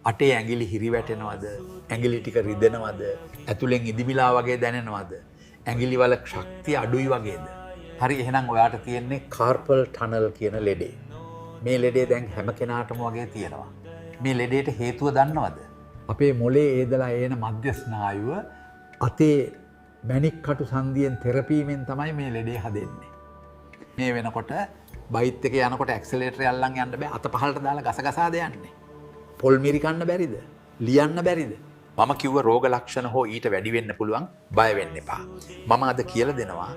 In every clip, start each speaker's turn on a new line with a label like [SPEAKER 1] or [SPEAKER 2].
[SPEAKER 1] අටේ ඇඟිලි හිරි වැටෙනවද? ඇඟිලි ටික රිදෙනවද? ඇතුලෙන් ඉදිමිලා වගේ දැනෙනවද? ඇඟිලි වල ශක්තිය අඩුයි වගේද? හරි, එහෙනම් ඔයාට තියෙන්නේ කාර්පල් ටනල් කියන ලෙඩේ. මේ ලෙඩේ දැන් හැම කෙනාටම වගේ තියෙනවා. මේ ලෙඩේට හේතුව දන්නවද? අපේ මොලේ ඒදලා එන මධ්‍ය ස්නායුව අතේ මැණික් කටු සංදියෙන් තෙරපීමෙන් තමයි මේ ලෙඩේ හදෙන්නේ. මේ වෙනකොට බයිත් එක යනකොට ඇක්සලරේටර් අල්ලන් යන්න බෑ. අත පහළට දාලා ගස ගසාද යන්නේ. පොල් මිරි කන්න බැරිද? ලියන්න බැරිද? මම කිව්ව රෝග ලක්ෂණ හෝ ඊට වැඩි වෙන්න පුළුවන්, බය වෙන්න එපා. මම අද කියලා දෙනවා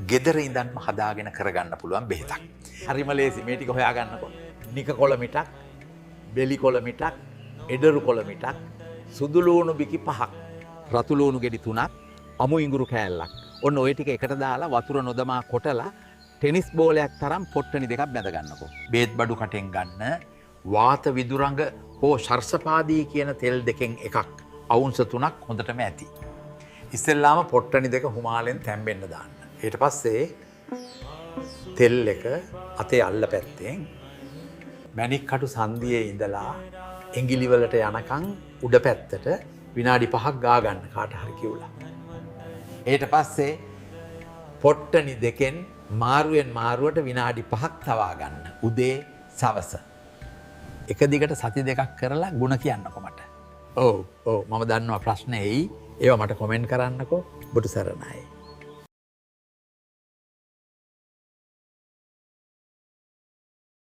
[SPEAKER 1] ගෙදර ඉඳන්ම හදාගෙන කරගන්න පුළුවන් බෙහෙතක්. හරිම ලේසි මේ ටික හොයාගන්නකො. නික කොළ මිටක්, බෙලි කොළ මිටක්, එඩරු කොළ මිටක්, සුදු ලූණු බිකි 5ක්, රතු ලූණු ගෙඩි 3ක්, අමු ඉඟුරු කෑල්ලක්. ඔන්න ඔය ටික එකට දාලා වතුර නොදමා කොටලා ටෙනිස් බෝලයක් තරම් පොට්ටනි දෙකක් බැඳ ගන්නකො. බේත් බඩු කටෙන් ගන්න වාත විදුරංග හෝ ශර්ෂපාදී කියන තෙල් දෙකෙන් එකක් අවුන්ස 3ක් හොඳටම ඇති. ඉස්සෙල්ලාම පොට්ටනි දෙක හුමාලෙන් තැම්බෙන්න දාන්න. ඊට පස්සේ තෙල් එක අතේ අල්ල පැත්තෙන් මැණික් කටු සන්දියේ ඉඳලා ඇඟිලි වලට යනකම් උඩ පැත්තට විනාඩි 5ක් ගා ගන්න කාට හරි කිව්ලා. ඊට පස්සේ පොට්ටනි දෙකෙන් මාරුවෙන් මාරුවට විනාඩි 5ක් තවා ගන්න. උදේ සවස. එක දිගට සති 2ක් කරලා ගුණ කියන්නකො මට. ඔව් ඔව්, මම දන්නවා ප්‍රශ්න එයි. ඒවා මට කොමෙන්ට් කරන්නකෝ. බුදු සරණයි.